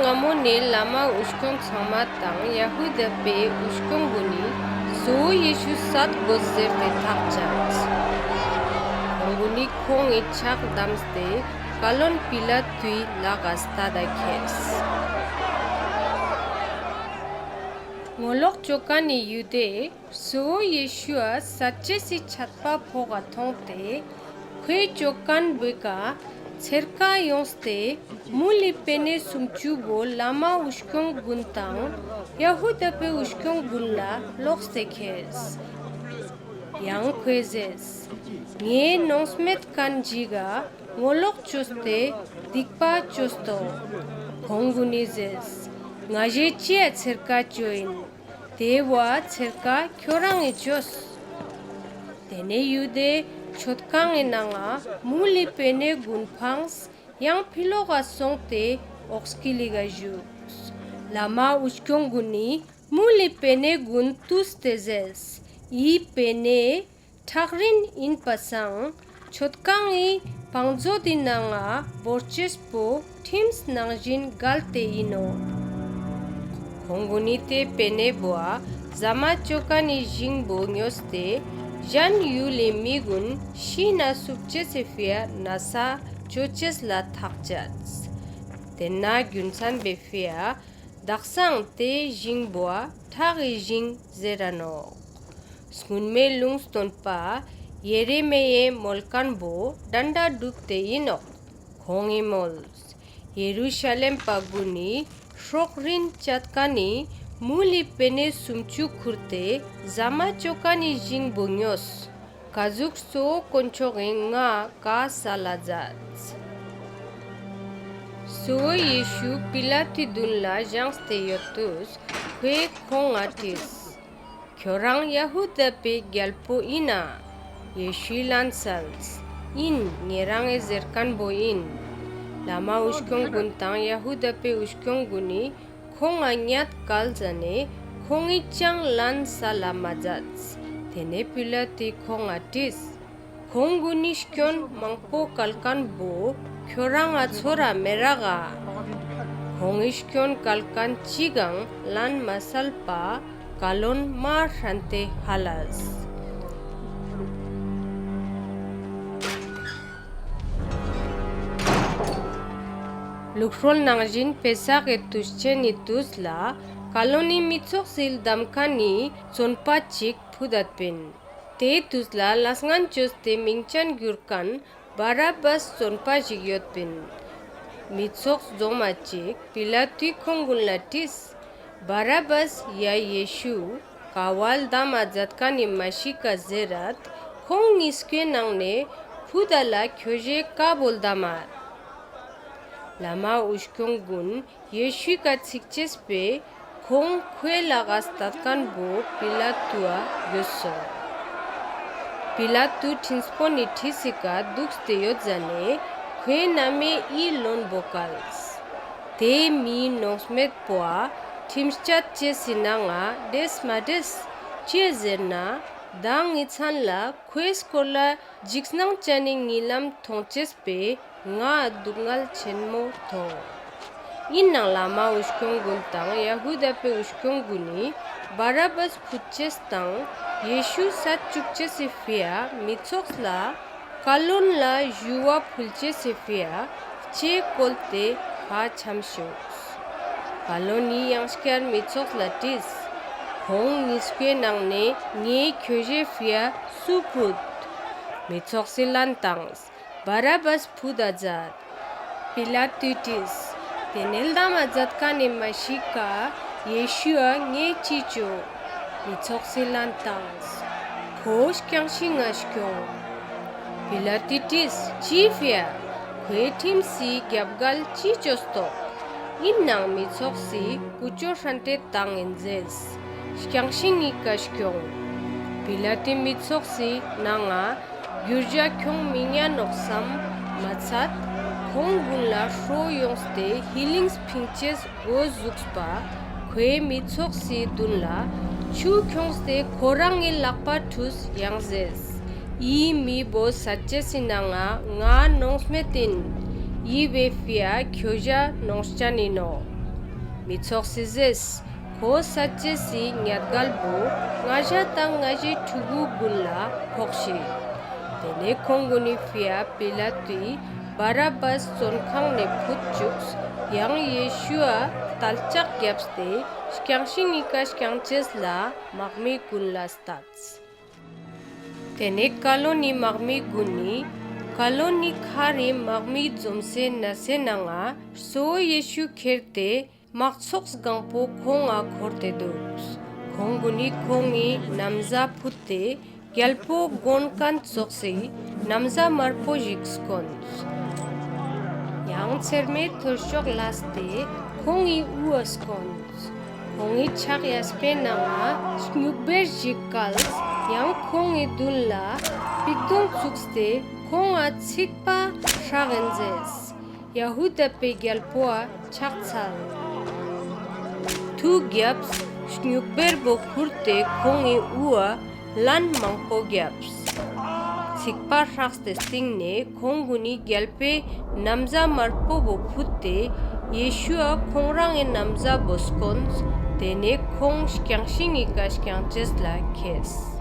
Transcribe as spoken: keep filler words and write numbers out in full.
སྔ་མོ་ནེ་བླ་མ་འུ་སྐྱོང་ཚང་མ་དང་ཡ་ཧུ་དཱ་པའེ་འུ་སྐྱོང་གུན་ནི་གཙོ་བོ་ཡེ་ཤུ་སད་གོས་ཟེར་ཏེ་ཐག་ཅད། ཁོང་གུན་ནི་ཁོང་ངི་ཆག་དམས་ཏེ་ཀ་ལོན་པི་ལ་ཏུའི་ལག་ག་སྟད་ད་ཁྱེརས། ངོ་ལོག་ཅོ་ཁན་ནི་ཡུ་དཱའེ་གཙོ་བོ་ཡེ་ཤུའ་སད་ཅེས་སི་ཆད་པ་ཕོག་ག་ཐོང་སྟེ་ཁོའེ་ཅོ་ཁན་བོའེ་ཀ་ཚེར་ཀ་ཡོངས་ཏེ་མུལ་ལི་པེ་ནེ་སུམ་ཅུ་བོ་བླ་མ་འུ་སྐྱོང་གུན་དང་ཡ་ཧུ་དཱ་པའེ་འུ་སྐྱོང་གུན་ལ་ལོགས་ཏེ་ཁྱེརས། ཡང་ཁོའེ་ཟེརས། ངའེ་ནོངས་མེད་ཁན་ཞིག་ག་ངོ་ལོག་ཅོས་ཏེ་སྡིག་པ་ཅོས་ཏོག། ཁོང་གུན་ནི་ཟེརས། ང་ཞའེ་ཅིའ་ཚེར་ཀ་ཅོ་ཨིན། ཏེ་བོའ་ཚེར་ཀ་ཁྱོ་རང་ངི་ཅོས། ཏེ་ནེ་ཡུ་དཱའེ་ཆོད་ཁང་ངི་ནང་ང་མུལ་ལི་པེ་ནེ་གུན་ཕངས་ཡང་ཕི་ལོག་ག་སོང་སྟེ་འོག་སྐྱིལ་ལི་ག་ཞུགས། བླ་མ་འུ་སྐྱོང་གུན་ནི་མུལ་ལི་པེ་ནེ་གུན་ཏུས་ཏེ་ཟེརས། འི་པེ་ནེ་ཁྲག་རིན་ཨིན་པ་སང་ཆོད་ཁང་ངི་བང་ཛོད་དི་ནང་ང་བོར་ཅེས་པོ་ཁྲིམས་ནང་ཞིན་གལ་ཏེ་ཨིན་ནོག། ཁོང་གུན་ནི་ཏེ་པེ་ནེ་བོའ་ཟ་མ་ཅོ་ཁན་ནི་ཞིང་བོ་ཉོས་ཏེ་ཞན་ཡུལ་ལི་མི་གུན་ཤི་ན་སུབ་ཅེས་སི་ཕིའ་ནས་ཅོ་ཅེས་ལ་ཐག་ཅད། ཏེན་ན་གྱུན་ཚན་བོའེ་ཕིའ་དག་སང་ཏེ་ཞིང་བོའ་ཁྲག་གི་ཞིང་ཟེར་ར་ནོག། སྔུན་མའེ་ལུང་སྟོན་པ་ཡེ་རེ་མི་ཡཱའེ་མོལ་ཁན་བོ་དྲན་དྲའ་གྲུབ་སྟེ་ཨིན་ནོག། ཁོང་ངི་མོལས། ཡེ་རུ་ཤ་ལེམ་པ་གུན་ནི་སྲོག་རིན་ཅད་ཁན་ནི་མུལ་ལི་པེ་ནེ་སུམ་ཅུ་ཁུར་ཏེ་ཟ་མ་ཅོ་ཁན་ནི་ཞིང་བོ་ཉོས། ཀ་ཟུག་གཙོ་བོ་དཀོན་མཆོག་གི་ངའ་ཀའ་སལ་ལ་ཛདས། གཙོ་བོ་ཡེ་ཤུ་པི་ལ་ཏུའི་དུན་ལ་ཞངས་ཏེ་ཡོད་ཏུས་ཁོའེ་ཁོང་ང་དྲིས། ཁྱོ་རང་ཡ་ཧུ་དཱ་པའེ་གྱལ་པོ་ཨིན་ན། ཡེ་ཤུའི་ལན་སལས། ཨིན། ཉེ་རང་ངི་ཟེར་ཁན་བོ་ཨིན། བླ་མ་འུ་སྐྱོང་གུན་དང་ཡ་ཧུ་དཱ་པའེ་འུ་སྐྱོང་གུན་ནི་ཁོང་ང་ཉད་ཀལ་ཟ་ནེ་ཁོང་ངི་ཅང་ལན་སལ་ལ་མ་ཛདས། ཏེ་ནེ་པི་ལ་ཏུའི་ཁོང་ང་དྲིས། ཁོང་གུན་ནི་སྐྱོན་མང་པོ་ཀལ་ཁན་བོ་ཁྱོ་རང་ང་ཚོར་ར་མེ་རག་ག། ཁོང་ངི་སྐྱོན་ཀལ་ཁན་ཅིག་གང་ལན་མ་སལ་པ་ཀ་ལོན་མ་སྲན་ཏེ་ཧ་ལས། ལུགས་སྲོལ་ནང་ཞིན་པེ་སག་གི་ཏུས་ཆེན་ནི་ཏུས་ལ་ཀ་ལོན་ནི་མི་ཚོགས་སི་ལྡམ་ཁན་ནི་ཙོན་པ་ཅིག་ཕུད་དད་པིན། ཏེ་ཏུས་ལ་ལས་ངན་ཅོས་ཏེ་མིང་ཅན་གྱུར་ཁན་བར་ཨབ་བཱས་ཙོན་པ་ཞིག་ཡོད་པིན། མི་ཚོགས་ཛོམ་མ་ཅིག་པི་ལ་ཏུའི་ཁོང་གུན་ལ་དྲིས། བར་ཨབ་བཱས་ཡ་ཡེ་ཤུ་ཀ་བོའ་ལྡམ་མ་ཛད་ཁན་ནི་མ་ཤི་ཀ་ཟེར་རད་ཁོང་ཉིས་ཀོའེ་ནང་ནེ་ཕུད་ད་ལ་ཁྱོ་ཞའེ་ཀ་བོ་ལྡམ་མད། བླ་མ་འུ་སྐྱོང་གུན་ཡེ་ཤུའི་ཀ་ཚིག་ཅེས་པོའེ་ཁོང་ཁོའེ་ལག་ག་སྟད་ཁན་བོ་པི་ལ་ཏུའ་གྱུད་སོང་། པི་ལ་ཏུ་ཁྲིམས་སྤོན་ནི་ཁྲིའི་ཀ་དུགས་ཏེ་ཡོད་ཟ་ནེ་ཁོའེ་ན་མའེ་འི་ལོན་བོ་ཀལས། ཏེ་མིའི་ནོངས་མེད་པོའ་ཁྲིམས་ཅད་ཅེས་སི་ནང་ང་དྲེས་མ་དྲེས། ཅིའ་ཟེར་ན་ཏ་ངི་ཚན་ལ་ཁོའེ་སྐོར་ལ་ཇིགས་སྣང་ཅན་ནི་ཉི་ལམ་ཐོང་ཅེས་པོའེ་ངའ་རྡུག་ངལ་ཆེན་མོ་ཐོང་། ཨིན་ནའང་བླ་མ་འུ་སྐྱོང་གུན་དང་ཡ་ཧུ་དཱ་པའེ་འུ་སྐྱོང་གུན་ནི་བར་ཨབ་བཱས་ཕུད་ཅེས་དང་ཡེ་ཤུ་སད་ཅུག་ཅེས་སི་ཕིའ་མི་ཚོགས་ལ་ཀ་ལོན་ལ་ཞུ་བ་ཕུལ་ཅེས་སི་ཕིའ་ལྕེ་བཀོལ་ཏེ་ཧ་ཆམ་ཅུགས། ཀ་ལོན་ནི་ཡང་སྐྱར་མི་ཚོགས་ལ་དྲིས། ཁོང་ཉིས་ཀོའེ་ནང་ནེ་ངའེ་ཁྱོ་ཞའེ་ཕིའ་སུ་ཕུད། མི་ཚོགས་སི་ལན་ཏངས། བར་ཨབ་བཱས་ཕུད་ད་ཛད། པི་ལ་ཏུས་དྲིས། ཏེ་ནེ་ལྡམ་མ་ཛད་ཁན་ནི་མ་ཤི་ཀ་ཡེ་ཤུའ་ངའེ་ཅི་ཅོ། མི་ཚོགས་སི་ལན་ཏངས། ཁོ་རྐྱང་ཤིང་ང་སྐྱོང་། པི་ལ་ཏུས་དྲིས། ཅིའི་ཕིའ། ཁོའེ་ཁྲིམས་སི་གྱབ་གལ་ཅི་ཅོས་ཏོག། ཨིན་ནའང་མི་ཚོགས་སི་ཀུ་ཅོ་སྲན་ཏེ་ཏང་ཨིན་ཟེརས། རྐྱང་ཤིང་ངི་ཀ་སྐྱོང་། པི་ལ་ཏུས་མི་ཚོགས་སི་ནང་ང་གྱུར་ཇ་ཁྱོང་མི་ཉན་ནོག་སམ་མ་ཚད་ཁོང་གུན་ལ་ཧྲོ་ཡོངས་ཏེ་ཧི་ལིངས་ཕིང་ཅེས་གོ་ཟུགས་པ་ཁོའེ་མི་ཚོགས་སི་དུན་ལ་ཆུ་ཁྱོངས་ཏེ་ཁོ་རང་ངི་ལག་པ་ཁྲུས་ཡང་ཟེརས། འི་མི་བོ་སད་ཅེས་སི་ནང་ང་ང་ནོངས་མེད་ཨིན། འི་བོའེ་ཕིའ་ཁྱོ་ཞ་ནོངས་ཅན་ཨིན་ནོག། མི་ཚོགས་སི་ཟེརས། ཁོ་སད་ཅེས་སི་ཉལ་གལ་བོ་ང་ཞ་དང་ང་ཞའི་ཕྲུ་གུ་གུན་ལ་ཕོག་ཤིག། ཏེ་ནེ་ཁོང་གུན་ནི་ཕིའ་པི་ལ་ཏུའི་བར་ཨ་བཱས་ཙོན་ཁང་ནེ་ཕུད་ཅུགས། ཡང་ཡེ་ཤུའ་ཏལ་ལྕག་གྱབས་ཏེ་རྐྱང་ཤིང་ངི་ཀ་རྐྱང་ཅེས་ལ་མག་མི་གུན་ལ་སྟད། ཏེ་ནེ་ཀ་ལོན་ནི་མག་མི་གུན་ནི་ཀ་ལོན་ནི་ཁར་རི་མག་མི་ཛོམ་སའེ་ནས་སི་ནང་ང་གཙོ་བོ་ཡེ་ཤུ་ཁྱེར་ཏེ་མག་ཚོགས་གང་པོ་ཁོང་ང་ཁོར་ཏེ་དུགས། ཁོང་གུན་ནི་ཁོང་ངི་ན་བཟའ་ཕུད་ཏེ་གྱལ་པོ་གོན་ཁན་ཙོགས་སི་ན་བཟའ་མར་པོ་ཞིག་སྐོན། ཡང་ཚེར་མའེ་ཐོར་ཅོག་ལས་ཏེ་ཁོང་ངི་འུའ་སྐོན། ཁོང་ངི་ཆག་ཡས་པའེ་ནང་ང་སྙུག་བེར་ཞིག་ཀལ། ཡང་ཁོང་ངི་དུན་ལ་པིག་དུང་ཙུགས་ཏེ་ཁོང་ང་ཚིག་པ་སྲག་ཨིན་ཟེརས། ཡ་ཧུ་དཱ་པའེ་གྱལ་པོའ་ཆག་ཚལ། ཐུ་གྱབས། སྙུག་བེར་བོ་ཁུར་ཏེ་ཁོང་ངི་འུའ་ལན་མང་པོ་གྱབས། ཚིག་པ་སྲགས་ཏེ་སྟིང་ནེ་ཁོང་གུན་ནི་གྱལ་པོའེ་ན་བཟའ་མར་པོ་བོ་ཕུད་ཏེ་ཡེ་ཤུའ་ཁོང་རང་ངི་ན་བཟའ་བོ་སྐོན། ཏེ་ནེ་ཁོང་རྐྱང་ཤིང་ངི་ཀ་རྐྱང་ཅེས་ལ་ཁྱེརས།